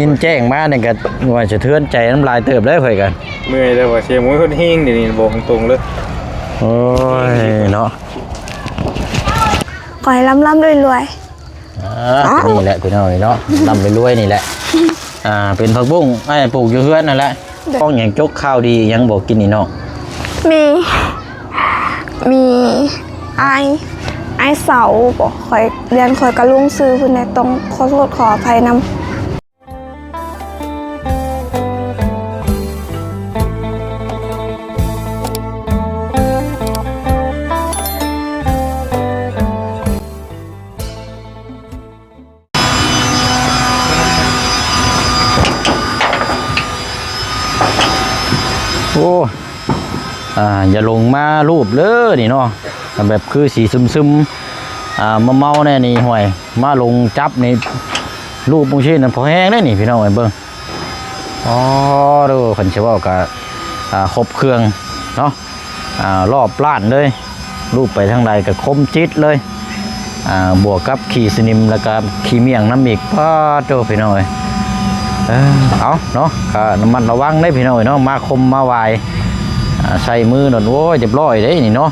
ຍິນແຈ້ງມານີ້ກໍວ່າສະເທືອນໃຈນຳຫຼາຍເຕີບເດ້ ຂ້ອຍກໍເມື່ອຍແລ້ວວ່າ ສຽງໂອ້ຍ ຄົນເຮງ ດຽວນີ້ບອກຕົງໆເລີຍ. ໂອ້ຍເນາະ ຂໍໃຫ້ລ່ຳໆລວຍໆ. ອ່າ ນີ້ແຫຼະພີ່ນ້ອງເນາະ ລ່ຳລວຍໆນີ້ແຫຼະ. ອ່າ ເປັນຜັກບຸ້ງອ້າຍປູກຢູ່ເຮືອນນັ້ນແຫຼະ. ໂດຍ ຂອງຫຍັງ ຈົກຂ່າວດີຫຍັງບໍ່ກິນນີ້ເນາະ? ມີ ມີອ້າຍ ອ້າຍເສົາບໍ? ຂ້ອຍ ຢ້ານຂ້ອຍກະຫຼົງຊື່ເພິ່ນແດ່ ຕ້ອງຂໍໂທດຂໍອະໄພນຳ. ໂອ້ ອ່າ ຢ່າຫຼົງມາລູບເດີນີ້ເນາະ ແບບຄືຊິຊຶມໆ ອ່າ ເມົາໆແດ່ນີ້ ຫ້ວຍ ມາຫຼົງຈັບນີ້ ລູບບາງຊີ້ນັ້ນພໍແຮງເດ້ນີ້ ພີ່ນ້ອງເອີຍ ເບິ່ງ. ອໍ ເດີ ຄັນຊິເວົ້າກະ ອ່າ ຄົບເຄື່ອງເນາະ ອ່າ ລອບລ້ານເລີຍ ລູບໄປທາງໃດກະຄົມຈິດເລີຍ. ອ່າ ບວກກັບຂີ້ສະໜິມ ແລ້ວກະຂີ້ໝ້ຽງນຳອີກ. ປາດໂທ້ ພີ່ນ້ອງເອີຍ ເອີ ເອົາເນາະ ກະລະມັດລະວັງເດ້ພີ່ນ້ອງເອີຍເນາະ ມາຄົມມາຫວາຍ ອ່າ ໃສ່ມືໂດນ ໂອ້ຍ ຮຽບຮ້ອຍເດ້ນີ້ເນາະ.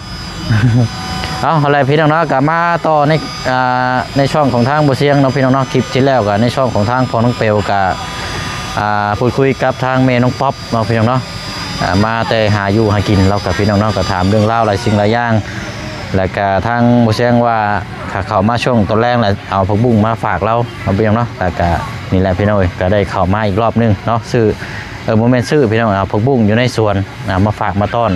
ເອົາ ເອົາແຫຼະພີ່ນ້ອງເນາະ ກະມາຕໍ່ໃນ ອ່າ ໃນຊ່ອງຂອງທາງບໍ່ສຽງເນາະ ພີ່ນ້ອງເນາະ. ຄລິບທີ່ແລ້ວກະໃນຊ່ອງຂອງທາງພໍ່ນ້ອງເປວກະ ອ່າ ພູດຄຸຍກັບທາງແມ່ນ້ອງປັອບເນາະ ພີ່ນ້ອງເນາະ. ອ່າ ມາແຕ່ຫາຢູ່ຫາກິນ ລາວກະ ພີ່ນ້ອງເນາະ ກະຖາມເລື່ອງລາວຫຼາຍສິ່ງຫຼາຍຢ່າງ ແລ້ວກະທາງບໍ່ສຽງວ່າ ຖ້າເຂົ້າມາຊ່ວງຕອນແລງແລ້ວ ເອົາຜັກບຸ້ງມາຝາກລາວເນາະ ພີ່ນ້ອງເນາະ. ແລ້ວກະນີ້ແຫຼະ ພີ່ນ້ອງເອີຍ ກະໄດ້ເຂົ້າມາອີກລອບໜຶ່ງເນາະ ຊື້ ເອີ ບໍ່ແມ່ນຊື້ ພີ່ນ້ອງ ເອົາຜັກບຸ້ງຢູ່ໃນສວນ ອ່າ ມາຝາກມາຕ້ອນ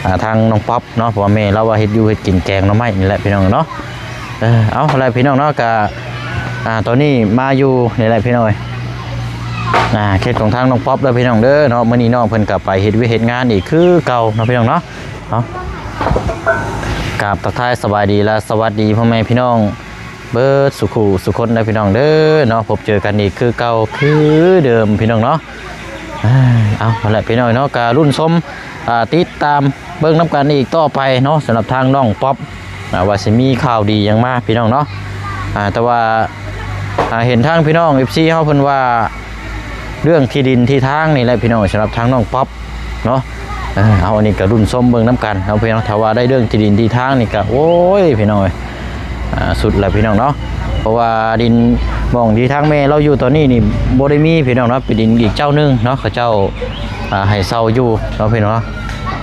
ອ່າ ທາງນ້ອງປັອບເນາະ ເພາະວ່າແມ່ລາວວ່າເຮັດຢູ່ເຮັດກິນ ແກງໜໍ່ໄມ້ນີ້ແຫຼະ ພີ່ນ້ອງເນາະ. ເອີ ເອົາແຫຼະພີ່ນ້ອງເນາະ ກະ ອ່າ ຕອນນີ້ມາຢູ່ນີ້ແຫຼະພີ່ນ້ອງເອີຍ ອ່າ ເຂດຂອງທາງນ້ອງປັອບເດີພີ່ນ້ອງເດີເນາະ. ມື້ນີ້ນ້ອງເພິ່ນກໍໄປເຮັດວຽກເຮັດງານອີກຄືເກົ່າເນາະພີ່ນ້ອງເນາະ. ເອົາ ກາບທັກທາຍສະບາຍດີ ແລະ ສະຫວັດດີພໍ່ແມ່ພີ່ນ້ອງເບິດສູ່ຄູ່ສູ່ຄົນເດີພີ່ນ້ອງເດີເນາະ. ພົບເຈີກັນອີກຄືເກົ່າຄືເດີມພີ່ນ້ອງເນາະ. ເອົາ ເອົາແຫຼະພີ່ນ້ອງເນາະ ກໍລຸ້ນຊົມ ອ່າ ຕິດຕາມເບິ່ງນຳກັນອີກຕໍ່ໄປເນາະ ສຳລັບທາງນ້ອງປັອບ ອ່າ ວ່າຊິມີຂ່າວດີຫຍັງມາພີ່ນ້ອງເນາະ. ອ່າ ແຕ່ວ່າ ອ່າ ເຫັນທາງພີ່ນ້ອງເອັຟຊີເຮົາເພິ່ນວ່າ ເລື່ອງທີ່ດິນທີ່ທາງນີ້ແຫຼະພີ່ນ້ອງ ສຳລັບທາງນ້ອງປັອບເນາະ. ເອີ ເອົາ ອັນນີ້ກໍລຸ້ນຊົມເບິ່ງນຳກັນເນາະພີ່ນ້ອງ. ຖ້າວ່າໄດ້ເລື່ອງທີ່ດິນທີ່ທາງນີ້ກໍ ໂອ້ຍ ພີ່ນ້ອງເອີຍ ອ່າ ສຸດແລ້ວພີ່ນ້ອງເນາະ. ເພາະວ່າດິນໝ່ອງທີ່ທາງແມ່ລາວຢູ່ຕອນນີ້ນີ້ບໍ່ໄດ້ມີພີ່ນ້ອງເນາະ ເປັນດິນອີກເຈົ້າໜຶ່ງເນາະ ເຂົາເຈົ້າ ອ່າ ໃຫ້ເຊົ່າຢູ່ເນາະພີ່ນ້ອງເນາະ.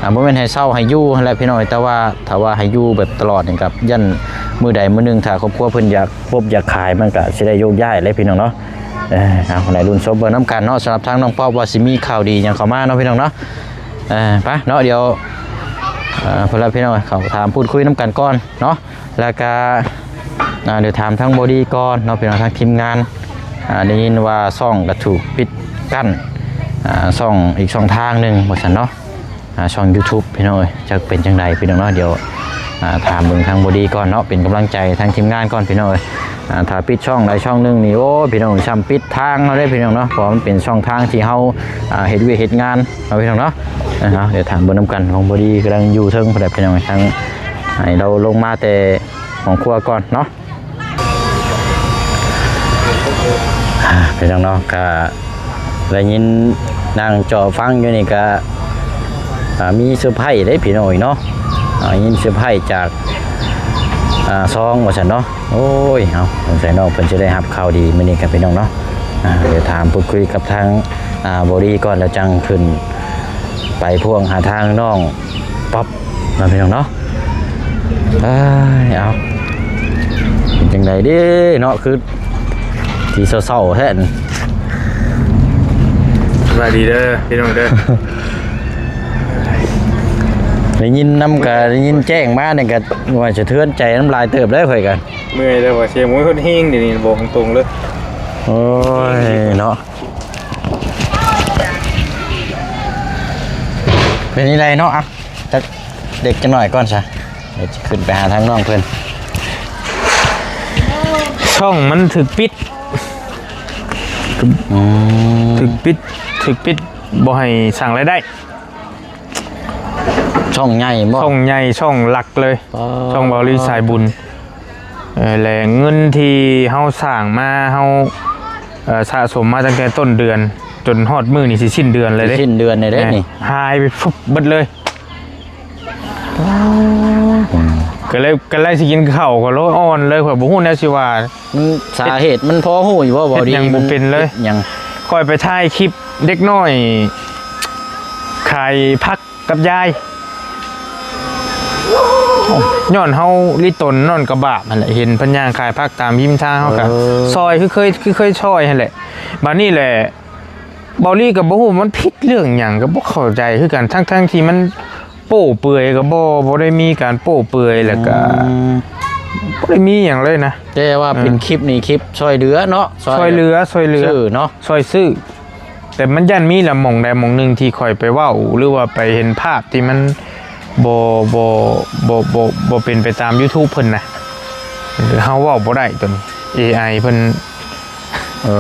ອ່າ ບໍ່ແມ່ນໃຫ້ເຊົ່າ ໃຫ້ຢູ່ຫັ້ນແຫຼະພີ່ນ້ອງ ແຕ່ວ່າຖ້າວ່າໃຫ້ຢູ່ແບບຕະຫຼອດນີ້ກໍຢ້ານມື້ໃດມື້ໜຶ່ງ ຖ້າຄອບຄົວເພິ່ນຢາກ ປົບຢາກຂາຍ ມັນກະຊິໄດ້ໂຍກຍ້າຍແຫຼະພີ່ນ້ອງເນາະ. ເອີ ເອົາ ໃຫ້ລຸ້ນຊົມເບິ່ງນຳກັນເນາະ ສຳລັບທາງນ້ອງປັອບວ່າຊິມີຂ່າວດີຫຍັງເຂົ້າມາເນາະພີ່ນ້ອງເນາະ. ເອີ ໄປເນາະ ດຽວ ເອີ ເພິ່ນລະພີ່ນ້ອງເຂົ້າຖາມພູດຄຸຍນຳກັນກ່ອນເນາະ. ແລ້ວກະ ອ່າ ດຽວຖາມທາງບໍດີກ່ອນເນາະພີ່ນ້ອງ ທາງທີມງານ ອ່າ ໄດ້ຍິນວ່າຊ່ອງກະຖືກປິດກັ້ນ ອ່າ ຊ່ອງ ອີກຊ່ອງທາງໜຶ່ງວ່າຊັ້ນເນາະ. ອ່າ ຊ່ອງຢູທູບພີ່ນ້ອງເອີຍ ຈັກເປັນຈັ່ງໃດພີ່ນ້ອງເນາະ. ດຽວ ອ່າ ຖາມເບິ່ງທາງບໍດີກ່ອນເນາະ ເປັນກຳລັງໃຈທາງທີມງານກ່ອນພີ່ນ້ອງເອີຍ. ອ່າ ຖ້າປິດຊ່ອງໃດຊ່ອງໜຶ່ງນີ້ ໂອ້ ພີ່ນ້ອງ ຊ່ຳປິດທາງເຮົາເດ້ພີ່ນ້ອງເນາະ ເພາະວ່າມັນເປັນຊ່ອງທາງທີ່ເຮົາ ອ່າ ເຮັດວຽກເຮັດງານເນາະພີ່ນ້ອງເນາະ. ອ່າ ດຽວຖາມເບິ່ງນຳກັນ ຂອງບໍດີກຳລັງຢູ່ເທິງພຸ້ນແຫຼະພີ່ນ້ອງ ທາງໃຫ້ລາວລົງມາແຕ່ຫ້ອງຄົວກ່ອນເນາະ. ອ່າ ພີ່ນ້ອງເນາະ ກະໄດ້ຍິນນັ່ງເຈາະຟັງຢູ່ນີ້ກະ ອ່າ ມີເຊີໄພເດ້ພີ່ນ້ອງເນາະ. ອ່າ ຍິນເຊີໄພຈາກ ອ່າ ຊອງວ່າຊັ້ນເນາະ. ໂອ້ຍ ເອົາ ສົງໄສນ້ອງເພິ່ນຊິໄດ້ຮັບຂ່າວດີມື້ນີ້ກັບພີ່ນ້ອງເນາະ. ອ່າ ດຽວຖາມພູດຄຸຍກັບທາງ ອ່າ ບໍດີກ່ອນ ແລ້ວຈັ່ງຂຶ້ນໄປພ່ວງຫາທາງນ້ອງປັອບ ເນາະ ພີ່ນ້ອງເນາະ. ເອີຍ ເອົາ ເປັນຈັ່ງໃດເດ້ເນາະ ຄືຊິເສົ້າໆແທ້ນີ້. ສະບາຍດີເດີພີ່ນ້ອງເດີ. ໄດ້ຍິນນຳ ກະໄດ້ຍິນແຈ້ງມານີ້ ກະວ່າສະເທືອນໃຈນຳຫຼາຍເຕີບເດ້ ຂ້ອຍກະເມື່ອຍແລ້ວວ່າ ສຽງໂອ້ຍ ຄົນເຮງ ດຽວນີ້ບອກຕົງໆເລີຍ. ໂອ້ຍ ເນາະ ເປັນຈັ່ງໃດເນາະ ອ່ະ ຈັກເດັກຈັກໜ້ອຍກ່ອນຊະ ດຽວຈະຂຶ້ນໄປຫາທາງນ້ອງເພິ່ນ. ຊ່ອງມັນຖືກປິດ. ອືມ ຖືກປິດ ຖືກປິດ ບໍ່ໃຫ້ສ້າງລາຍໄດ້. ຊ່ອງໃຫຍ່ບໍ່? ຊ່ອງໃຫຍ່ ຊ່ອງຫຼັກເລີຍ. ອໍ ຊ່ອງເບົາລີສາຍບຸນ. ເອີ ແລະ ເງິນທີ່ເຮົາສ້າງມາ ເຮົາ ເອີ ສະສົມມາຕັ້ງແຕ່ຕົ້ນເດືອນ ຈົນຮອດມື້ນີ້ຊິສິ້ນເດືອນເລີຍເດ້ ສິ້ນເດືອນເລີຍເດ້ນີ້ ຫາຍໄປຟຶບເບິດເລີຍ. ກໍເລີຍ ກໍເລີຍຊິກິນເຂົ້າກໍໂລຍອ່ອນເລີຍ ຂ້ອຍບໍ່ຮູ້ແນວຊິວ່າ ມັນສາເຫດມັນພໍຮູ້ຢູ່ບໍ່? ບໍ່ດີ ເຮັດຫຍັງບໍ່ເປັນເລີຍ ຫຍັງ ຂ້ອຍໄປຖ່າຍຄລິບເດັກນ້ອຍຂາຍຜັກ ກັບຍາຍ ຍ້ອນເຮົາລິຕົນນອນກະບາບຫັ້ນແຫຼະ ເຫັນເພິ່ນຍ່າງຂາຍຜັກຕາມຮິມທາງ ເຮົາກະ ເອີ ຊ່ອຍ ຄືເຄີຍ ຄືເຄີຍຊ່ອຍຫັ້ນແຫຼະ. ບາດນີ້ແຫຼະ ເບົາລີກະບໍ່ຮູ້ມັນຜິດເລື່ອງຫຍັງ ກະບໍ່ເຂົ້າໃຈຄືກັນ ທັງໆທີ່ມັນໂປ້ເປືອຍກະບໍ່ ບໍ່ໄດ້ມີການໂປ້ເປືອຍ ແລ້ວກະ ອືມ ບໍ່ໄດ້ມີຫຍັງເລີຍນະ ແຕ່ວ່າເປັນ ເອີ ຄລິບນີ້ ຄລິບຊ່ອຍເຫຼືອເນາະ ຊ່ອຍເຫຼືອ ຊ່ອຍເຫຼືອ ຊື້ເນາະ ຊ່ອຍຊື້. ແຕ່ມັນຢ້ານມີລະໝ່ອງໃດໝ່ອງໜຶ່ງທີ່ຂ້ອຍໄປເວົ້າ ຫຼືວ່າໄປເຫັນພາບທີ່ມັນບໍ່ ບໍ່ ບໍ່ ບໍ່ ບໍ່ເປັນໄປຕາມຢູທູບເພິ່ນນະ ເຮົາເວົ້າບໍ່ໄດ້ຕົວນີ້ ເອໄອເພິ່ນ ເອີ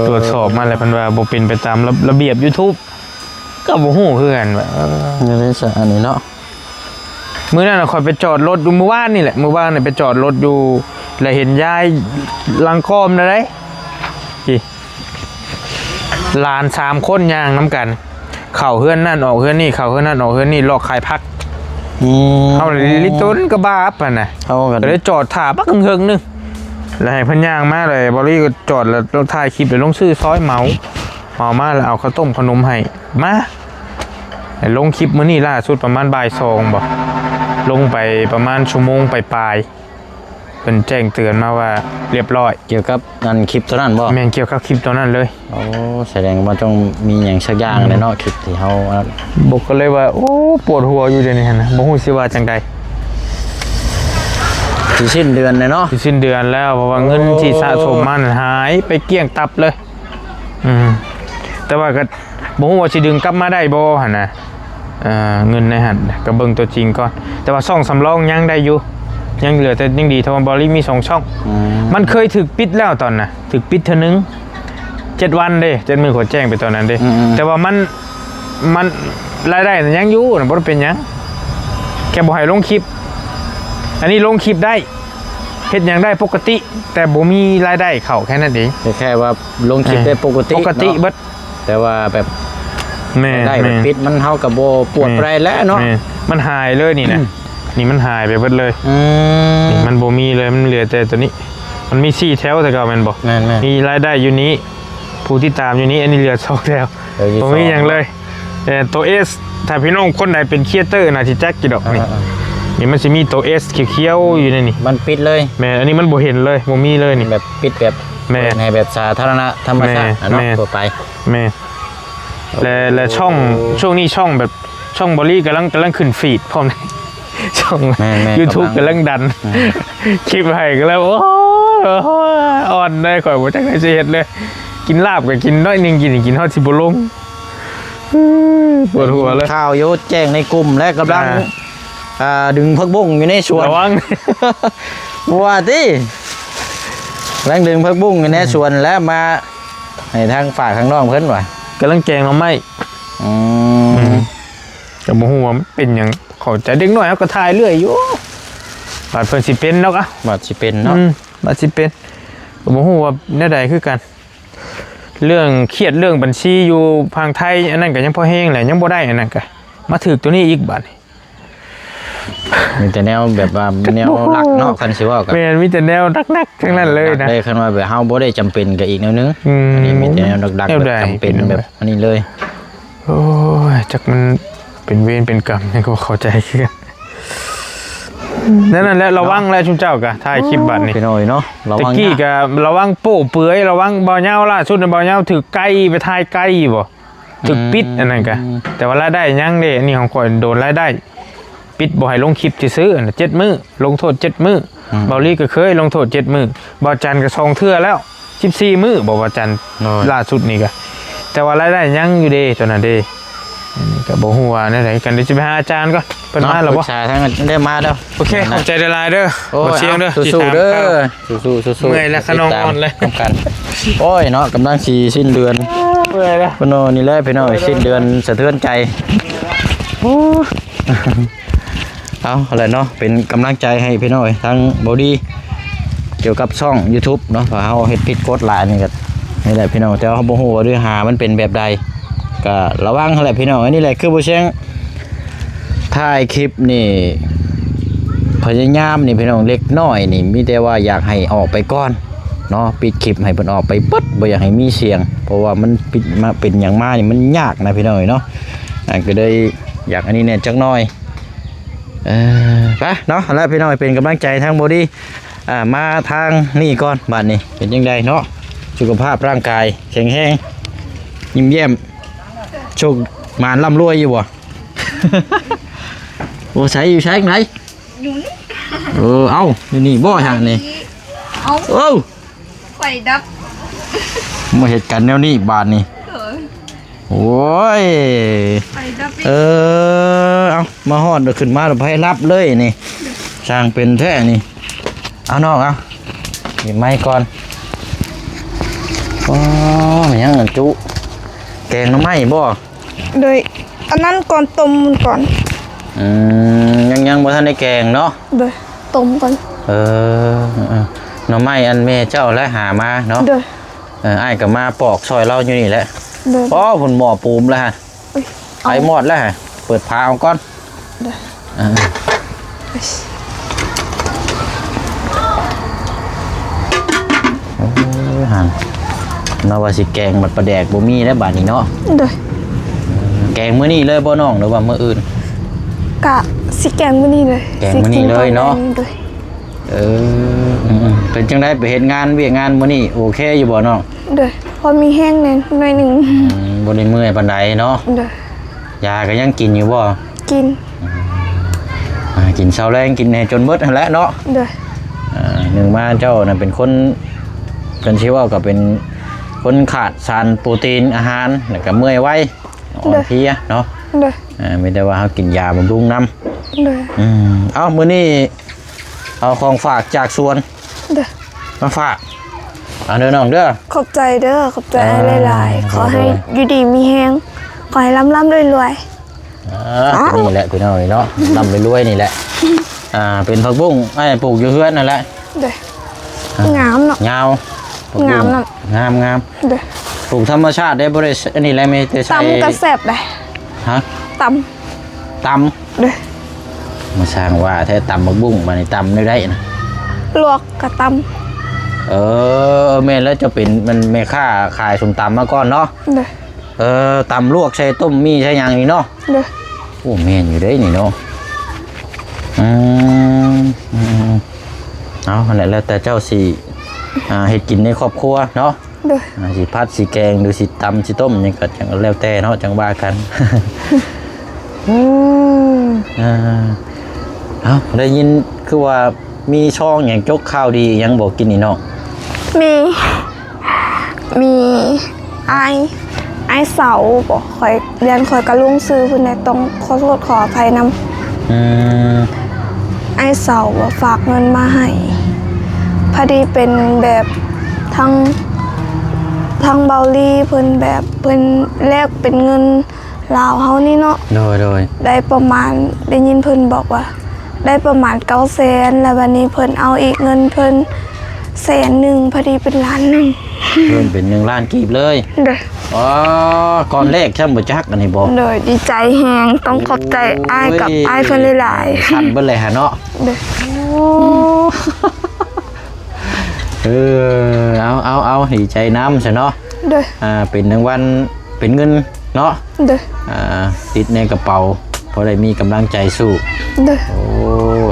ຕວດສອບມາແລ້ວ ເພິ່ນວ່າບໍ່ເປັນໄປຕາມລະ ລະບຽບຢູທູບ ກໍບໍ່ຮູ້ຄືກັນວ່າ ເອີ ອັນນີ້ເນາະ. ມື້ນັ້ນນະ ຂ້ອຍໄປຈອດລົດຢູ່ ມື້ວານນີ້ແຫຼະ ມື້ວານນີ້ໄປຈອດລົດຢູ່ ແລ້ວເຫັນຍາຍຫຼັງກ້ອມນະໄດ໋ ນີ້ ຫຼານສາມຄົນຍ່າງນຳກັນ ເຂົ້າເຮືອນນັ້ນອອກເຮືອນນີ້ ເຂົ້າເຮືອນນັ້ນອອກເຮືອນນີ້ ເລາະຂາຍຜັກ. ອືມ ເຮົາເລີຍລິຕົນກະບາບຫັ້ນນະ ເຮົາກໍເລີຍຈອດຖ້າບັກເຫິງໆໜຶ່ງ ແລ້ວໃຫ້ເພິ່ນຍ່າງມາ ແລ້ວເບົາລີກໍຈອດ ແລ້ວຖ່າຍຄລິບ ແລ້ວລົງຊື່ຊອຍ ເໝົາ ເໝົາມາ ແລ້ວເອົາເຂົ້າຕົ້ມເຂົ້າໜົມໃຫ້ ມາ ລົງຄລິບມື້ນີ້ລ່າສຸດປະມານບ່າຍສອງບໍ ລົງໄປປະມານຊົ່ວໂມງປາຍໆ ເພິ່ນແຈ້ງເຕືອນມາວ່າລຽບຮ້ອຍ. ກ່ຽວກັບອັນຄລິບໂຕນັ້ນບໍ? ແມ່ນ ກ່ຽວກັບຄລິບໂຕນັ້ນເລີຍ. ໂອ້ ສະແດງວ່າຕ້ອງມີຫຍັງສັກຢ່າງແຫຼະເນາະ ຄລິບທີ່ເຮົາ ບົກກໍເລີຍວ່າ ໂອ້ ປວດຫົວຢູ່ດຽວນີ້ຫັ້ນນະ ບໍ່ຮູ້ຊິວ່າຈັ່ງໃດ. ຊິສິ້ນເດືອນແລ້ວເນາະ ຊິສິ້ນເດືອນແລ້ວ ເພາະວ່າເງິນທີ່ສະສົມມານັ້ນຫາຍໄປກ້ຽງຕັບເລີຍ. ອືມ ແຕ່ວ່າກໍບໍ່ຮູ້ວ່າຊິດຶງກັບມາໄດ້ບໍ່ຫັ້ນນະ ເອີ ເງິນໃນຫັ້ນກໍເບິ່ງຕົວຈິງກ່ອນ ແຕ່ວ່າຊ່ອງສຳລອງຍັງໄດ້ຢູ່ ຍັງເຫຼືອ ແຕ່ຍັງດີເທົ່າວ່າເບົາລີມີສອງຊ່ອງ. ອືມ ມັນເຄີຍຖືກປິດແລ້ວຕອນນະ ຖືກປິດເທື່ອໜຶ່ງ ເຈັດວັນເດ້ ເຈັດມື້ ຂ້ອຍແຈ້ງໄປຕອນນັ້ນເດ້. ອືມໆ ແຕ່ວ່າມັນ ມັນລາຍໄດ້ນະຍັງຢູ່ນະ ບໍ່ໄດ້ເປັນຫຍັງ ແຄ່ບໍ່ໃຫ້ລົງຄລິບ. ອັນນີ້ລົງຄລິບໄດ້ ເຮັດຫຍັງໄດ້ປົກກະຕິ ແຕ່ບໍ່ມີລາຍໄດ້ເຂົ້າແຄ່ນັ້ນເອງ. ແຄ່ວ່າລົງຄລິບ ແມ່ນ ໄດ້ປົກກະຕິ ປົກກະຕິເນາະ ເບິດ ແຕ່ວ່າແບບ ແມ່ນ ລາຍໄດ້ແບບ ແມ່ນ ປິດ ມັນ ເຮົາກໍບໍ່ປວດ ແມ່ນ ປານໃດແລ້ວເນາະ. ແມ່ນ ມັນຫາຍເລີຍນີ້ນະ. ອືມ ນີ້ມັນຫາຍໄປເບິດເລີຍ. ອືມ ນີ້ມັນບໍ່ມີເລີຍ ມັນເຫຼືອແຕ່ໂຕນີ້ ມັນມີສີ່ແຖວແຕ່ເກົ່າແມ່ນບໍ່? ແມ່ນໆ ມີລາຍໄດ້ຢູ່ນີ້ ຜູ້ຕິດຕາມຢູ່ນີ້ ອັນນີ້ເຫຼືອສອງແຖວ ເອີ ມີ ບໍ່ມີຫຍັງເລີຍ. ສອງ ເອີ ໂຕ S ຖ້າພີ່ນ້ອງຄົນໃດເປັນຄຣີເອເຕີ ໜ້າຊິຈັກຢູ່ດອກນີ້. ອ່າໆ ນີ້ມັນຊິມີໂຕ S ຂຽວໆຢູ່ໃນນີ້ ມັນປິດເລີຍ. ແມ່ນ ອັນນີ້ມັນບໍ່ເຫັນເລີຍ ບໍ່ມີເລີຍນີ້ ແບບປິດແບບ ແມ່ນ ເປີດໃຫ້ແບບສາທາລະນະ ທຳມະຊາດ ແມ່ນ ເນາະ ແມ່ນ ທົ່ວໄປ. ແມ່ນ ແລະ ແລະ ໂອ້ ຊ່ອງ ຊ່ວງນີ້ຊ່ອງແບບ ຊ່ອງເບົາລີກຳລັງ ກຳລັງຂຶ້ນຟີດພ້ອມ ຊ່ອງ ແມ່ນໆ ຢູທູບ ກຳລັງ ກຳລັງດັນ ອືມ ຄລິບໃຫ້ກໍແລ້ວ ໂອ້ຍ ອ່ອນເລີຍ ຂ້ອຍບໍ່ຈັກແນວຊິເຮັດເລີຍ. ກິນລາບກໍກິນໜ້ອຍໜຶ່ງ ກິນ ກິນຮອດຊິບໍ່ລົງ ປວດຫົວເລີຍ. ຂ່າວຢູ່ແຈ້ງໃນກຸ່ມ ແລະ ກຳລັງ ອ່າ ອ່າ ດຶງຜັກບຸ້ງຢູ່ໃນສວນ ລະວັງ ວ່າຕິ ກຳລັງດຶງຜັກບຸ້ງຢູ່ໃນ ອືມ ສວນ ແລະ ມາໃຫ້ທາງຝາກທາງນ້ອງເພິ່ນວ່າ ກຳລັງແກງໜໍ່ໄມ້. ອືມ ອືມ ກໍບໍ່ຮູ້ວ່າມັນເປັນຫຍັງ ເຂົ້າໃຈເດັກນ້ອຍເຮົາກໍຖ່າຍເລື້ອຍຢູ່ ບາດເພິ່ນຊິເປັນດອກ ອະ ບາດຊິເປັນເນາະ. ອືມ ບາດຊິເປັນ ກໍບໍ່ຮູ້ວ່າແນວໃດຄືກັນ. ເລື່ອງຄຽດເລື່ອງບັນຊີຢູ່ຝັ່ງໄທ ອັນນັ້ນກໍຍັງພໍແຮງແຫຼະ ຍັງບໍ່ໄດ້ ອັນນັ້ນກໍມາຖືກໂຕນີ້ອີກບາດນີ້. ມີແຕ່ແນວແບບວ່າແນວຫຼັກເນາະ ຄັນຊິເວົ້າກໍ ແມ່ນ ມີແຕ່ແນວໜັກໆທັງນັ້ນເລີຍນະ. ໄດ້ ຄັນວ່າແບບເຮົາບໍ່ໄດ້ຈຳເປັນກໍອີກແນວໜຶ່ງ. ອືມ ອັນນີ້ມີແຕ່ແນວຫຼັກໆ ແບບຈຳເປັນແບບອັນນີ້ເລີຍ. ໂອ້ຍ ຈັກມັນເປັນເວນເປັນກຳຫຍັງກໍບໍ່ເຂົ້າໃຈຄືກັນ. ນັ້ນແຫຼະ ລະວັງແຫຼະຊຸມເຈົ້າກະ ຖ່າຍຄລິບບາດນີ້ ພີ່ນ້ອງເນາະ. ຕະກີ້ກະລະວັງໂປ້ເປືອຍ ລະວັງ ບ່າວຍາວ ລ່າສຸດບ່າວຍາວຖືກໄກ່ ໄປຖ່າຍໄກ່ບໍ່ ຖືກປິດ ອືມ ອັນນັ້ນກະ ແຕ່ວ່າລາຍໄດ້ຍັງເດ້. ອັນນີ້ຂອງຂ້ອຍໂດນລາຍໄດ້ ປິດບໍ່ໃຫ້ລົງຄລິບຊື່ໆ ອັນເຈັດມື້ ລົງໂທດເຈັດມື້. ອືມ ເບົາລີກໍເຄີຍລົງໂທດເຈັດມື້ ບ່າວຈັນກໍສອງເທື່ອແລ້ວ ສິບສີ່ມື້ບໍ່ ບ່າວຈັນ ໂດຍ ລ່າສຸດນີ້ກະ ແຕ່ວ່າລາຍໄດ້ຍັງຢູ່ເດ້ ຕອນນັ້ນເດ້. ອັນນີ້ກໍບໍ່ຮູ້ວ່າແນວໃດກັນ ດຽວຊິໄປຫາອາຈານກ່ອນ ເພິ່ນມາແລ້ວບໍ່ ເນາະ ປຶກສາທາງ ໄດ້ມາແລ້ວ. ໂອເຄ ໂອເຄ ຂອບໃຈຫຼາຍໆເດີ ໂອ້ຍ ບໍ່ຊຽງເດີ ເອົາ ທີ່ຖາມ ສູ້ໆເດີ ເຂົ້າ ສູ້ໆ ສູ້ໆ ເມື່ອຍແລ້ວ ຂະນ້ອງອ່ອນເລີຍ ນຳກັນ. ໂອ້ຍເນາະ ກຳລັງຊິສິ້ນເດືອນ ເມື່ອຍແລ້ວ ພີ່ນ້ອງ ນີ້ແຫຼະ ພີ່ນ້ອງ ສິ້ນເດືອນສະເທືອນໃຈ. ໂອ້ຍ ເອົາແຫຼະເນາະ ເປັນກຳລັງໃຈໃຫ້ພີ່ນ້ອງເອີຍ ທັງເບົາດີ ກ່ຽວກັບຊ່ອງຢູທູບເນາະ ຖ້າເຮົາເຮັດຜິດກົດຫຼາຍນີ້ກໍ ນີ້ແຫຼະພີ່ນ້ອງ ແຕ່ວ່າເຮົາບໍ່ຮູ້ວ່າເນື້ອຫາມັນເປັນແບບໃດ ກໍລະວັງຫັ້ນແຫຼະພີ່ນ້ອງ. ອັນນີ້ແຫຼະຄືບໍ່ແຊງ ຖ່າຍຄລິບນີ້ ພະຍາຍາມນີ້ພີ່ນ້ອງ ເລັກນ້ອຍນີ້ ມີແຕ່ວ່າຢາກໃຫ້ອອກໄປກ່ອນເນາະ ປິດຄລິບໃຫ້ເພິ່ນອອກໄປເບິດ ບໍ່ຢາກໃຫ້ມີສຽງ ເພາະວ່າມັນປິດມາເປັນຫຍັງມານີ້ ມັນຍາກນະພີ່ນ້ອງເອີຍເນາະ. ອັນກໍເລີຍຢາກອັນນີ້ແດ່ຈັກໜ່ອຍ. ເອີ ໄປເນາະ ແລ້ວພີ່ນ້ອງເປັນກຳລັງໃຈທາງບໍ່ດີ ອ່າ ມາທາງນີ້ກ່ອນ ບາດນີ້ເປັນຈັ່ງໃດເນາະ ສຸຂະພາບຮ່າງກາຍແຂງແຮງ ຍິ້ມແຍ້ມ ໂຊກໝານລ່ຳລວຍຢູ່ບໍ່? ໂອ້ ໃສ ຢູ່ໃສ ທາງໃດ? ຢູ່ນີ້ ເອີ ເອົ້າ ຢູ່ນີ້ບໍ່ທາງນີ້? ເອົ້າ ເອົ້າ ໄຟດັບ ມາເຮັດກັນແນວນີ້ບາດນີ້ ເອີ ໂອ້ຍ ໄຟດັບອີກ ເອີ ເອົາ ມາຮອດແລ້ວຂຶ້ນມາແລ້ວໄຟດັບເລີຍນີ້ ຊ່າງເປັນແທ້ນີ້. ເອົານ້ອງ ເອົາ ເກັບໄມ້ກ່ອນ. ອໍ ແມ່ນຫຍັງອັນຈຸ ແກງໜໍ່ໄມ້ບໍ່? ໂດຍ ອັນນັ້ນກ່ອນ ຕົ້ມມັນກ່ອນ. ອືມ ຍັງ ຍັງບໍ່ທັນໄດ້ແກງເນາະ? ໂດຍ ຕົ້ມກ່ອນ. ເອີ ເອີ ໜໍ່ໄມ້ອັນແມ່ເຈົ້າແຫຼະຫາມາເນາະ? ໂດຍ ເອີ ອ້າຍກໍມາປອກຊ່ອຍລາວຢູ່ນີ້ແຫຼະ. ໂດຍ ອໍ ພຸ້ນໝໍ້ປູມແລ້ວຫັ້ນ ເອີຍ ໄຟມອດແລ້ວຫັ້ນ ເປີດຝາເອົາກ່ອນ. ໂດຍ ເອີ ເອີຍ ໂອ້ຍ ຫັ້ນ ເນາະ ວ່າຊິແກງ ບັດປາແດກບໍ່ມີແລ້ວບາດນີ້ເນາະ. ໂດຍ ແກງມື້ນີ້ເລີຍບໍ່ນ້ອງ ຫຼືວ່າມື້ອື່ນ? ກະຊິແກງມື້ນີ້ເລີຍ ແກງມື້ນີ້ເລີຍເນາະ. ໂດຍ ເອີ ອືມໆ ເປັນຈັ່ງໃດ ໄປເຮັດງານວຽກງານມື້ນີ້ ໂອເຄຢູ່ບໍ່ນ້ອງ? ໂດຍ ພໍມີແຮງແດ່ໜ້ອຍໜຶ່ງ. ອືມ ບໍ່ໄດ້ເມື່ອຍປານໃດເນາະ. ໂດຍ ຢາກໍຍັງກິນຢູ່ບໍ່? ກິນ ອືມ ອ່າ ກິນເຊົ້າແລງ ກິນໃຫ້ຈົນເບິດຫັ້ນແຫຼະເນາະ. ໂດຍ ອ່າ ໜຶ່ງມາເຈົ້ານະເປັນຄົນ ເປັນ ຊິເວົ້າກໍເປັນຄົນຂາດສານໂປຣຕີນອາຫານ ແລ້ວກໍເມື່ອຍໄວ ອ່ອນເພຍເນາະ. ໂດຍ ອ່າ ມີແຕ່ວ່າເຮົາກິນຢາບຳລຸງນຳ. ໂດຍ ອືມ ເອົ້າ ມື້ນີ້ເອົາຂອງຝາກຈາກສວນ ໂດຍ ມາຝາກ ເອົາເດີນ້ອງເດີ. ຂອບໃຈເດີ ຂອບໃຈອ້າຍຫຼາຍໆ. ອ່າ ໂດຍໆ ຂໍໃຫ້ຢູ່ດີມີແຮງ ຂໍໃຫ້ລ່ຳໆລວຍໆ. ອ່າ ອ່າ ນີ້ແຫຼະພີ່ນ້ອງເນາະ ລ່ຳລວຍໆນີ້ແຫຼະ. ອ່າ ເປັນຜັກບຸ້ງອ້າຍປູກຢູ່ເຮືອນນັ້ນແຫຼະ. ໂດຍ ອ່າ ງາມເນາະ ຍາວ ງາມເນາະ ງາມໆ. ໂດຍ ປູກທຳມະຊາດໄດ້ ບໍ່ໄດ້ ອັນນີ້ແຫຼະ ມີແຕ່ໃສ່ ຕຳກໍແຊບໄດ໋. ຮະ? ຕຳ ຕຳ ໂດຍ ມາຊ່າງວ່າແທ້ ຕຳບັກບຸ້ງ ບາດນີ້ຕຳແນວໃດນະ? ລວກກໍຕຳ. ເອີ ແມ່ນແລ້ວ ເຈົ້າເປັນ ມັນແມ່ຄ້າຂາຍສົ້ມຕຳມາກ່ອນເນາະ? ໂດຍ ເອີ ຕຳລວກໃສ່ຕົ້ມໝີ່ໃສ່ຫຍັງນີ້ເນາະ? ໂດຍ ໂອ້ ແມ່ນຢູ່ເດ້ນີ້ເນາະ. ອືມ ອືມ ເອົາ ຫັ້ນແຫຼະ ແລ້ວແຕ່ເຈົ້າຊິ ອ່າ ເຮັດກິນໃນຄອບຄົວເນາະ. ໂດຍ ອ່າ ຊິຜັດ ຊິແກງ ຫຼື ຊິຕຳ ຊິຕົ້ມ ຫຍັງກໍຈັ່ງແລ້ວແຕ່ເນາະ ຈັ່ງວ່າກັນ. ເອີ ອ່າ ເອົ້າ ໄດ້ຍິນຄືວ່າມີຊອງຫຍັງ ຈົກຂ່າວດີຫຍັງບໍ່ກິນນີ້ເນາະ? ມີ ມີອ້າຍ ອ້າຍເສົາບໍ ຂ້ອຍ ຢ້ານຂ້ອຍກະຫຼົງຊື່ເພິ່ນແດ່ ຕ້ອງຂໍໂທດຂໍອະໄພນຳ. ອືມ ອ້າຍເສົາບໍຝາກເງິນມາໃຫ້ ພໍດີເປັນແບບທາງ ທາງເບົາລີເພິ່ນແບບເພິ່ນແລກເປັນເງິນລາວເຮົານີ້ເນາະ. ໂດຍໆ ໄດ້ປະມານ ໄດ້ຍິນເພິ່ນບອກວ່າ ໄດ້ປະມານເກົ້າແສນ ແລ້ວບາດນີ້ເພິ່ນເອົາອີກເງິນເພິ່ນແສນໜຶ່ງ ພໍດີເປັນລ້ານໜຶ່ງ ເພີ່ມເປັນໜຶ່ງລ້ານກີບເລີຍ. ໂດຍ ອໍ ກ້ອນແລກຊ້ຳບໍ່ຈັກອັນນີ້ບໍ? ໂດຍ ດີໃຈແຮງ ຕ້ອງຂອບໃຈອ້າຍກັບ ໂອ້ຍ ອ້າຍເພິ່ນຫຼາຍໆ ສັ່ນເບິດເລີຍຫະເນາະ. ໂດຍ ໂອ້ ເອີ ເອົາໆໆ ດີໃຈນຳຊະເນາະ. ໂດຍ ອ່າ ເປັນລາງວັນ ເປັນເງິນເນາະ. ໂດຍ ອ່າ ຕິດໃນກະເປົາ ພໍໄດ້ມີກຳລັງໃຈສູ້. ໂດຍ ໂອ້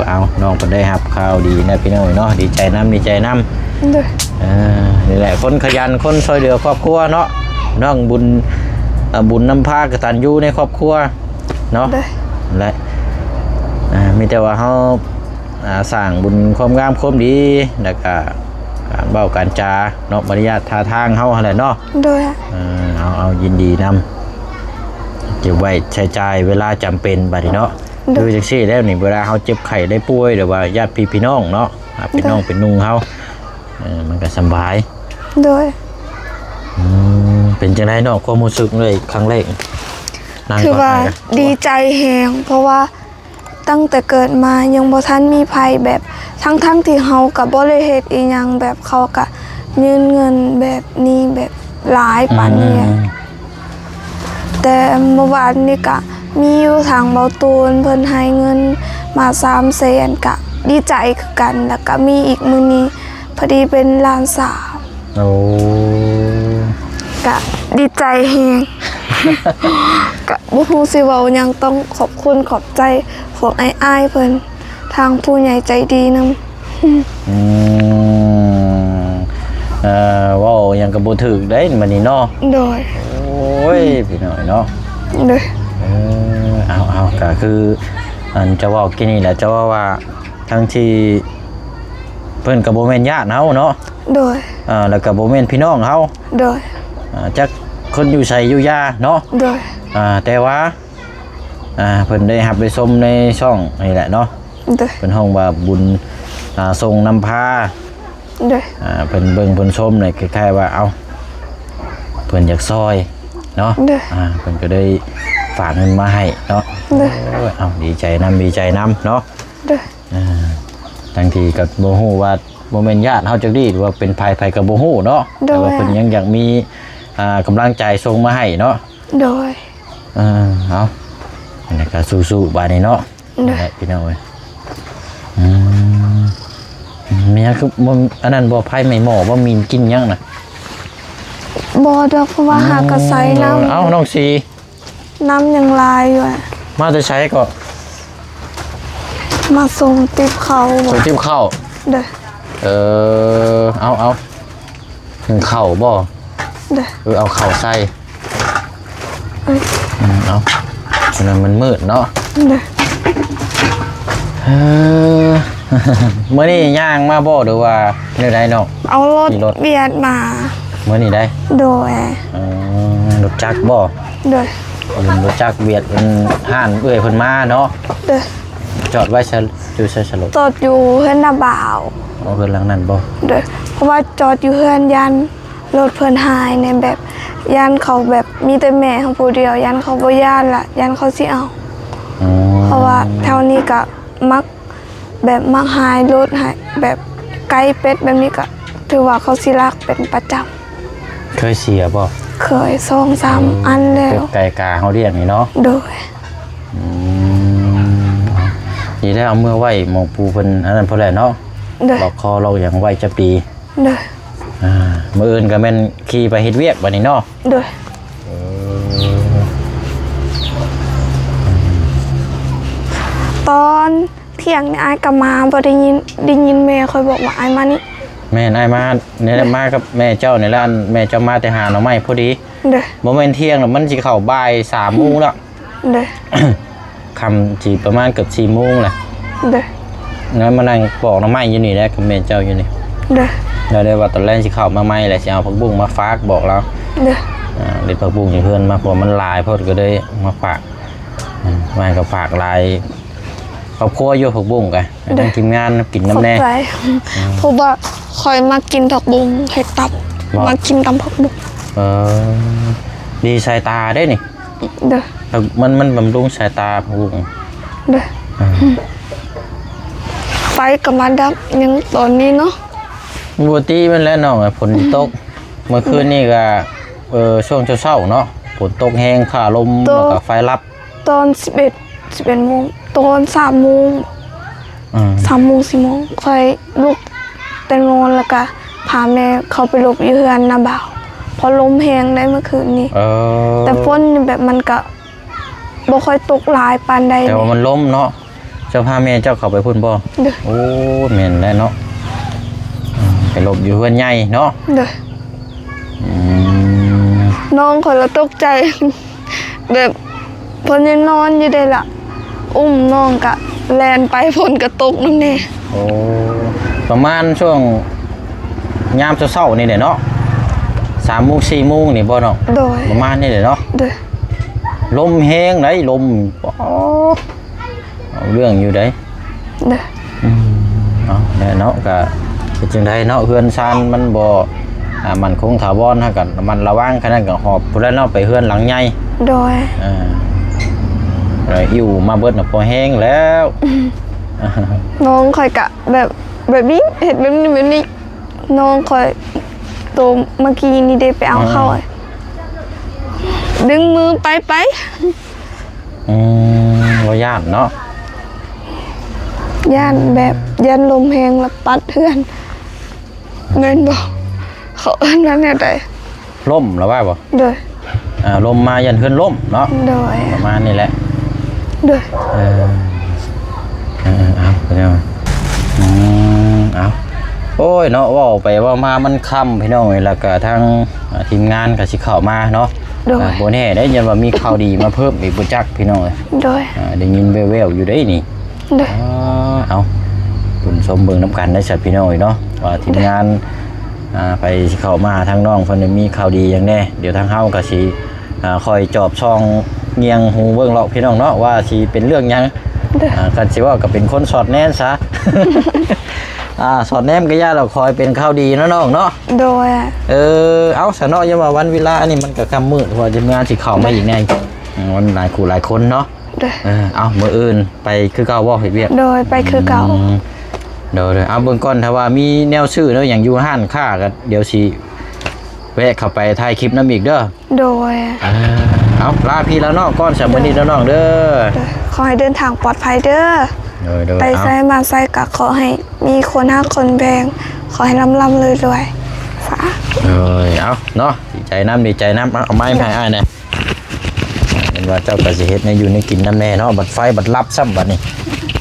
ເອົາ ນ້ອງເພິ່ນໄດ້ຮັບຂ່າວດີນະພີ່ນ້ອງເນາະ ດີໃຈນຳ ດີໃຈນຳ. ໂດຍ ເອີ ນີ້ແຫຼະ ຄົນຂະຫຍັນ ຄົນຊ່ວຍເຫຼືອຄອບຄົວເນາະ ນ້ອງບຸນ ເອີ ບຸນນຳພາ ກະຕັນຍູໃນຄອບຄົວເນາະ. ໂດຍ ແລະ ອ່າ ມີແຕ່ວ່າເຮົາ ອ່າ ສ້າງບຸນຄວາມງາມຄວາມດີ ແລ້ວກະການເວົ້າການຈາເນາະ ມາລະຍາດທ່າທາງເຮົາຫັ້ນແຫຼະເນາະ. ໂດຍ ເອີ ເອົາ ເອົາ ຍິນດີນຳ ເກັບໄວ້ໃຊ້ຈ່າຍເວລາຈຳເປັນບາດນີ້ເນາະ. ໂດຍ ຄືຈັ່ງຊີ້ແລ້ວນີ້ ເວລາເຮົາເຈັບໄຂ້ໄດ້ປ່ວຍ ຫຼືວ່າຍາດພີ່ພີ່ນ້ອງເນາະ ອ່າ ເປັນນ້ອງ ໂດຍ ເປັນນຸ່ງເຮົາ ເອີ ມັນກໍສຳບາຍ. ໂດຍ ອືມ ເປັນຈັ່ງໃດນ້ອງ ຄວາມຮູ້ສຶກເລີຍຄັ້ງແລກ? ຄືວ່າດີໃຈແຮງ ເພາະວ່າ ຕັ້ງແຕ່ເກີດມາຍັງບໍ່ທັນມີໃຜແບບ ທັງໆທີ່ເຮົາກະບໍ່ໄດ້ເຮັດອີ່ຫຍັງ ແບບເຂົາກະຍື່ນເງິນແບບນີ້ ແບບ ຫຼາຍປານນີ້. ອືມ ແຕ່ເມື່ອວານນີ້ກະມີຢູ່ທາງເບົາຕູນ ເພິ່ນໃຫ້ເງິນມາສາມແສນ ກະດີໃຈຄືກັນ ແລ້ວກະມີອີກມື້ນີ້ ພໍດີເປັນຫຼານສາວ. ໂອ້ ກະດີໃຈແຮງ ກະບໍ່ຮູ້ຊິເວົ້າຫຍັງ ຕ້ອງຂອບຄຸນຂອບໃຈພວກອ້າຍໆເພິ່ນ ທາງຜູ້ໃຫຍ່ໃຈດີນຳ. ອືມ ເອີ ເວົ້າຫຍັງກໍບໍ່ຖືກເດ້ບັດນີ້ເນາະ. ໂດຍ ໂອ້ຍ ພີ່ນ້ອງເນາະ. ໂດຍ ເອີ ເອົາໆ ກໍຄືອັນເຈົ້າເວົ້າກີ້ນີ້ແຫຼະ ເຈົ້າເວົ້າວ່າ ທັງທີ່ເພິ່ນກໍບໍ່ແມ່ນຍາດເຮົາເນາະ. ໂດຍ ອ່າ ແລ້ວກໍບໍ່ແມ່ນພີ່ນ້ອງເຮົາ. ໂດຍ ອ່າ ຈັກຄົນຢູ່ໃສຢູ່ຢາເນາະ. ໂດຍ ອ່າ ແຕ່ວ່າ ອ່າ ເພິ່ນໄດ້ຮັບໄດ້ຊົມໃນຊ່ອງນີ້ແຫຼະເນາະ. ໂດຍ ເພິ່ນຮ້ອງວ່າບຸນ ອ່າ ສົ່ງນຳພາ. ໂດຍ ອ່າ ເພິ່ນເບິ່ງເພິ່ນຊົມນີ້ ຄ້າຍໆວ່າ ເອົ້າ ເພິ່ນຢາກຊ່ອຍເນາະ. ໂດຍ ອ່າ ເພິ່ນກໍເລີຍຝາກເງິນມາໃຫ້ເນາະ. ໂດຍ ໂອ້ຍ ເອົ້າ ດີໃຈນຳ ດີໃຈນຳເນາະ. ໂດຍ ອ່າ ທັງທີ່ກໍບໍ່ຮູ້ວ່າບໍ່ແມ່ນຍາດເຮົາຈັກດີ ຫຼືວ່າເປັນໃຜ ໃຜກໍບໍ່ຮູ້ເນາະ. ໂດຍ ແຕ່ວ່າເພິ່ນຍັງຢາກມີ ອ່າ ກຳລັງໃຈສົ່ງມາໃຫ້ເນາະ. ໂດຍ ເອີ ເອົາ ອັນນັ້ນກໍສູ້ໆບາດນີ້ເນາະ. ໂດຍ ນັ້ນແຫຼະ ພີ່ນ້ອງເອີຍ. ອືມ ມີຫຍັງຄືບໍ່ ອັນນັ້ນບໍ່ ໄຟໄໝ້ໝໍ້ບໍ່ ມີກິນຫຍັງນະ? ບໍ່ດອກ ເພາະວ່າ ອືມ ຫາກໍໃສ່ນ້ຳ. ເອົ້າ ນ້ອງສີ ນ້ຳຍັງຫຼາຍຢູ່. ມາແຕ່ໃສເກາະ? ມາສົ່ງຕິບເຂົ້າ. ສົ່ງຕິບເຂົ້າ. ໂດຍ ເອີ ເອົາໆ ໜຶ້ງເຂົ້າບໍ່? ໂດຍ ເອີ ເອົາເຂົ້າໃສ່. ເອີຍ ອືມ ເອົາ ອັນນັ້ນມັນມືດເນາະ. ໂດຍ ເອີ ມື້ນີ້ຍ່າງມາບໍ່ ຫຼືວ່າແນວໃດນ້ອງ? ເອົາລົດ ຂີ່ລົດ ວຽດມາ. ມື້ນີ້ໄດ໋? ໂດຍ ເອີ ລົດຈັກບໍ່? ໂດຍ ເປັນລົດຈັກວຽດ ເປັນຮ້ານເອື້ອຍເພິ່ນມາເນາະ. ໂດຍ ຈອດໄວ້ໃສ ຢູ່ໃສສະລົດ? ຈອດຢູ່ເຮືອນນ້າບ່າວ. ເອົາ ເຮືອນຫຼັງນັ້ນບໍ່? ໂດຍ ເພາະວ່າຈອດຢູ່ເຮືອນຢ້ານ ລົດເພິ່ນຫາຍແດ່ ແບບຢ້ານເຂົາ ແບບມີແຕ່ແມ່ເຮົາຜູ້ດຽວ ຢ້ານເຂົາບໍ່ຢ້ານລະ ຢ້ານເຂົາຊິເອົາ. ອືມ ເພາະວ່າແຖວນີ້ກະມັກ ແບບມັກຫາຍລົດ ຫາຍ ແບບໄກ່ເປັດແບບນີ້ ກະຖືວ່າເຂົາຊິລັກເປັນປະຈຳ. ເຄີຍເສຍບໍ່? ເຄີຍ ສອງສາມ ເອີ ອັນແລ້ວ. ເປັດໄກ່ກາເຮົາລ້ຽງນີ້ເນາະ. ໂດຍ ອືມ ດີແລ້ວ ເອົາເມືອໄວ້ໝ່ອງປູ່ເພິ່ນອັນນັ້ນພຸ້ນແຫຼະເນາະ. ໂດຍ ລັອກຄໍລັອກຫຍັງໄວ້ຈັກປີ. ໂດຍ ອ່າ ມື້ອື່ນກໍແມ່ນຂີ່ໄປເຮັດວຽກບັດນີ້ເນາະ. ໂດຍ ເອີ ຕອນທ່ຽງນີ້ອ້າຍກໍມາ ບໍ່ໄດ້ຍິນ ໄດ້ຍິນແມ່ຂ້ອຍບອກວ່າອ້າຍມານີ້. ແມ່ນ ອ້າຍມານີ້ແຫຼະ ໂດຍ ມາກັບແມ່ເຈົ້ານີ້ແຫຼະ ອັນແມ່ເຈົ້າມາແຕ່ຫາໜໍ່ໄມ້ພໍດີ. ໂດຍ ບໍ່ແມ່ນທ່ຽງດອກ ມັນຊິເຂົ້າບ່າຍສາມໂມງແລ້ວ. ໂດຍ ຄ່ຳຊິປະມານເກືອບສີ່ໂມງແຫຼະ. ໂດຍ ແລ້ວມານັ່ງປອກໜໍ່ໄມ້ຢູ່ນີ້ແຫຼະ ກັບແມ່ເຈົ້າຢູ່ນີ້. ໂດຍ ແລ້ວໄດ້ວ່າຕອນແລງຊິເຂົ້າມາໃໝ່ແຫຼະ ຊິເອົາຜັກບຸ້ງມາຝາກ ບອກລາວ. ໂດຍ ອ່າ ເດັດຜັກບຸ້ງຢູ່ເຮືອນມາ ເພາະວ່າມັນຫຼາຍໂພດ ກໍເລີຍມາຝາກ ອືມ ມາກໍຝາກຫຼາຍຄອບຄົວຢູ່ ຜັກບຸ້ງກະ ໂດຍ ທາງທີມງານກິນນຳແດ່. ຂອບໃຈ ອືມ ເພາະວ່າຂ້ອຍມັກກິນຜັກບຸ້ງ ເຮັດຕັບ ບໍ່ ມັກກິນຕຳຜັກບຸ້ງ. ເອີ ດີສາຍຕາເດ້ນີ້. ໂດຍ ມັນ ມັນບຳລຸງສາຍຕາຜູ້. ໂດຍ ອືມ ໄຟກໍມາດັບຍັງຕອນນີ້ເນາະ. ປົກກະຕິມັນແຫຼະນ້ອງ ຝົນຕົກ. ອືມ ເມື່ອຄືນນີ້ກໍ ເອີ ຊ່ວງເຊົ້າໆເນາະ ຝົນຕົກແຮງ ຟ້າລົມ ແລ້ວກໍໄຟດັບ. ຕອນສິບເອັດ ສິບເອັດໂມງ ຕອນສາມໂມງ. ອືມ ສາມໂມງ ສີ່ໂມງ ຂ້ອຍລຸກແຕ່ນອນ ແລ້ວກະພາແມ່ເຂົ້າໄປຫຼົບຢູ່ເຮືອນນ້າບ່າວ ເພາະລົມແຮງໄດ໋ເມື່ອຄືນນີ້. ເອີ ແຕ່ຝົນນີ້ແບບມັນກະບໍ່ຄ່ອຍຕົກຫຼາຍປານໃດ. ແຕ່ວ່າມັນລົມເນາະ. ເຈົ້າພາແມ່ເຈົ້າເຂົ້າໄປພຸ້ນບໍ່? ໂດຍ ໂອ້ ແມ່ນແຫຼະເນາະ. ອືມ ໄປຫຼົບຢູ່ເຮືອນໃຫຍ່ເນາະ. ໂດຍ ອືມ ນ້ອງຂ້ອຍລະຕົກໃຈ ແບບເພິ່ນຍັງນອນຢູ່ເດ້ລະ ອຸ້ມນ້ອງກະແລ່ນໄປ ຝົນກະຕົກນຳແດ່. ໂອ້ ປະມານຊ່ວງຍາມເຊົ້າໆນີ້ແຫຼະເນາະ ສາມໂມງ ສີ່ໂມງນີ້ບໍ່ນ້ອງ? ໂດຍ ປະມານນີ້ແຫຼະເນາະ. ໂດຍ ລົມແຮງໄດ໋ ລົມ ປອດ ເອົາເລື່ອງຢູ່ໃດ໋. ໂດຍ ອືມ ເອົາແຫຼະເນາະ ກະເຮັດຈັ່ງໃດເນາະ ເຮືອນຊານມັນບໍ່ ອ່າ ໝັ້ນຄົງຖາວອນ ເຮົາກະລະມັດລະວັງ. ຄັນນັ້ນກະຫອບພຸ້ນແຫຼະເນາະ ໄປເຮືອນຫຼັງໃຫຍ່. ໂດຍ ເອີ ແລ້ວອິ້ວມາເບິດນະ ພໍແຮງແລ້ວ. ອືມ ນ້ອງຂ້ອຍກະແບບ ແບບນີ້ ເຮັດແບບນີ້ ແບບນີ້ ນ້ອງຂ້ອຍ ໂຕເມື່ອກີ້ນີ້ເດ້ໄປເອົາເຂົ້າ ອືມ ດຶງມືໄປ ໄປ. ອືມ ບໍ່ຢ້ານເນາະ? ຢ້ານແບບ ອືມ ຢ້ານລົມແຮງລະປັດເຮືອນ ແມ່ນບໍ່? ເຂົາເອີ້ນວ່າແນວໃດ? ລົ້ມລະວ່າບໍ່? ໂດຍ ອ່າ ລົມມາຢ້ານເຮືອນລົ້ມເນາະ? ໂດຍ ປະມານນີ້ແຫຼະ. ໂດຍ ເອີ ເອີ ເອີ ເອົາ ເອົາ ອືມ ເອົາ ໂອ້ຍເນາະ ເວົ້າໄປເວົ້າມາມັນຄ່ຳພີ່ນ້ອງເອີຍ ແລ້ວກະທາງ ອ່າ ທີມງານກະຊິເຂົ້າມາເນາະ. ໂດຍ ອ່າ ບໍ່ແນ່ເດ້ ຢ້ານວ່າມີຂ່າວດີມາເພີ່ມອີກບໍ່ຈັກພີ່ນ້ອງເອີຍ. ໂດຍ ອ່າ ໄດ້ຍິນແວ່ວໆຢູ່ເດ້ນີ້. ໂດຍ ອ່າ ເອົາ ບຸນຊົມເບິ່ງນຳກັນໄດ້ຊະພີ່ນ້ອງເອີຍເນາະ ວ່າທີມງານ ໂດຍ ອ່າ ໃຜຊິເຂົ້າມາຫາທາງນ້ອງເພິ່ນມີຂ່າວດີຫຍັງແດ່. ດຽວທາງເຮົາກະຊິ ອ່າ ຄອຍຈອບສ່ອງງຽງຫູເບິ່ງເລາະພີ່ນ້ອງເນາະ ວ່າຊິເປັນເລື່ອງຫຍັງ. ໂດຍ ອ່າ ຄັນຊິເວົ້າກະເປັນຄົນສອດແນມຊະ ອ່າ ສອດແນມກະຢ່າດອກ ຂໍໃຫ້ເປັນຂ່າວດີເນາະນ້ອງເນາະ. ໂດຍ ເອີ ເອົາຊະເນາະ ຢ້ານວ່າວັນເວລານີ້ມັນກະຄ່ຳມືດ ເພາະວ່າທີມງານຊິເຂົ້າມາອີກແດ່ ໂດຍ ອືມ ມັນຫຼາຍຄູ່ຫຼາຍຄົນເນາະ. ໂດຍ ເອີ ເອົາ ມື້ອື່ນໄປຄືເກົ່າບໍ່ ເຮັດວຽກ? ໂດຍ ໄປຄືເກົ່າ. ອືມ ໂດຍໆ ເອົາ ເບິ່ງກ່ອນ ຖ້າວ່າມີແນວຊື້ແນວຫຍັງຢູ່ຮ້ານຄ້າກະດຽວຊິແວະເຂົ້າໄປຖ່າຍຄລິບນຳອີກເດີ. ໂດຍ ເອີ ເອົາ ລາພີ່ລານ້ອງກ່ອນສຳ ມື້ນີ້ເດີນ້ອງເດີ. ໂດຍ ຂໍໃຫ້ເດີນທາງປອດໄພເດີ. ໂດຍໆ ໄປໃສມາໃສກະຂໍໃຫ້ມີຄົນຮັກຄົນແພງ ຂໍໃຫ້ລ່ຳໆລວຍໆ ສາ. ໂດຍ ເອົາເນາະ ດີໃຈນຳ ດີໃຈນຳ. ເອົາ ເອົາໄມ້ໃຫ້ອ້າຍແດ່. ເຫັນວ່າເຈົ້າກະຊິເຮັດແນວຢູ່ແນວກິນນຳແດ່ເນາະ ບັດໄຟບັດລັບຊ້ຳບັດນີ້.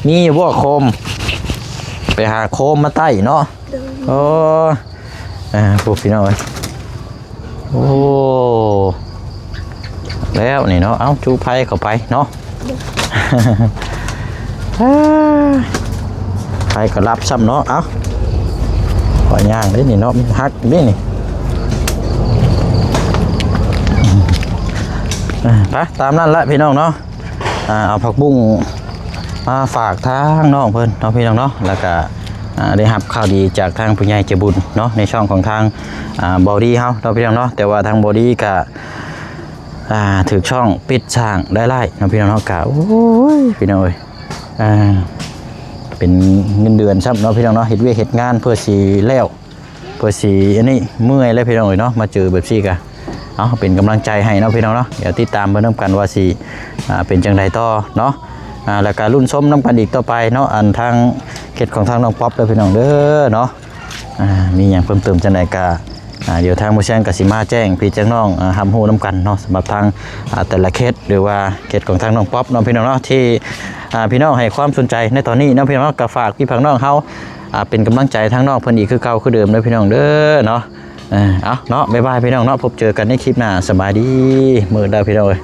ມີຢູ່ບໍ່ໂຄມ? ໄປຫາໂຄມມາໄຕ້ເນາະ. ໂດຍ ໂອ້ ອ່າ ພວກພີ່ນ້ອງເອີຍ ໂອ້ ແລ້ວນີ້ເນາະ ເອົາ ຈູໄຟເຂົ້າໄປເນາະ. ໄຟກະລັບຊ້ຳເນາະ. ເອົາ ຂ້ອຍຍ່າງເດ້ນີ້ເນາະ ມັນຫັກເດ້ນີ້. ອ່າ ໄປຕາມນັ້ນລະພີ່ນ້ອງເນາະ. ອ່າ ເອົາຜັກບຸ້ງມາຝາກທາງນ້ອງເພິ່ນເນາະພີ່ນ້ອງເນາະ ແລ້ວກະ ອ່າ ໄດ້ຮັບຂ່າວດີຈາກທາງຜູ້ໃຫຍ່ໃຈບຸນເນາະ ໃນຊ່ອງຂອງທາງ ອ່າ ເບົາດີເຮົາເນາະພີ່ນ້ອງເນາະ. ແຕ່ວ່າທາງເບົາດີກະ ອ່າ ຖືກຊ່ອງປິດສ້າງລາຍໄດ້ເນາະພີ່ນ້ອງເນາະ. ກະ ໂອ້ຍ ພີ່ນ້ອງເອີຍ ອ່າ ເປັນເງິນເດືອນຊ້ຳເນາະພີ່ນ້ອງເນາະ ເຮັດວຽກເຮັດງານເພື່ອຊິແລ້ວ ເພື່ອຊິອັນນີ້ ເມື່ອຍແລ້ວພີ່ນ້ອງເອີຍເນາະ ມາເຈີແບບຊີ້ກະ ເອົາ ເປັນກຳລັງໃຈໃຫ້ເນາະພີ່ນ້ອງເນາະ. ດຽວຕິດຕາມເບິ່ງນຳກັນວ່າຊິ ອ່າ ເປັນຈັ່ງໃດຕໍ່ເນາະ ອ່າ ແລ້ວກະລຸ້ນຊົມນຳກັນອີກຕໍ່ໄປເນາະ ອັນທາງເຂດຂອງທາງນ້ອງປັອບເດີພີ່ນ້ອງເດີເນາະ. ອ່າ ມີຫຍັງເພີ່ມເຕີມຈັ່ງໃດກະ ອ່າ ດຽວທາງໝູ່ແຊງກະຊິມາແຈ້ງພີ່ແຈ້ງນ້ອງ ອ່າ ຮັບຮູ້ນຳກັນເນາະ ສຳລັບທາງ ອ່າ ແຕ່ລະເຂດ ຫຼືວ່າເຂດຂອງທາງນ້ອງປັອບເນາະພີ່ນ້ອງເນາະ ທີ່ ອ່າ ພີ່ນ້ອງໃຫ້ຄວາມສົນໃຈໃນຕອນນີ້ເນາະພີ່ນ້ອງເນາະ. ກະຝາກພີ່ຝາກນ້ອງເຮົາ ອ່າ ເປັນກຳລັງໃຈທາງນ້ອງເພິ່ນອີກຄືເກົ່າຄືເດີມເດີພີ່ນ້ອງເດີເນາະ. ເອີ ເອົາເນາະ ບາຍບາຍພີ່ນ້ອງເນາະ ພົບເຈີກັນໃນຄລິບໜ້າ ສະບາຍດີ ມື້ດາພີ່ນ້ອງເອີຍ.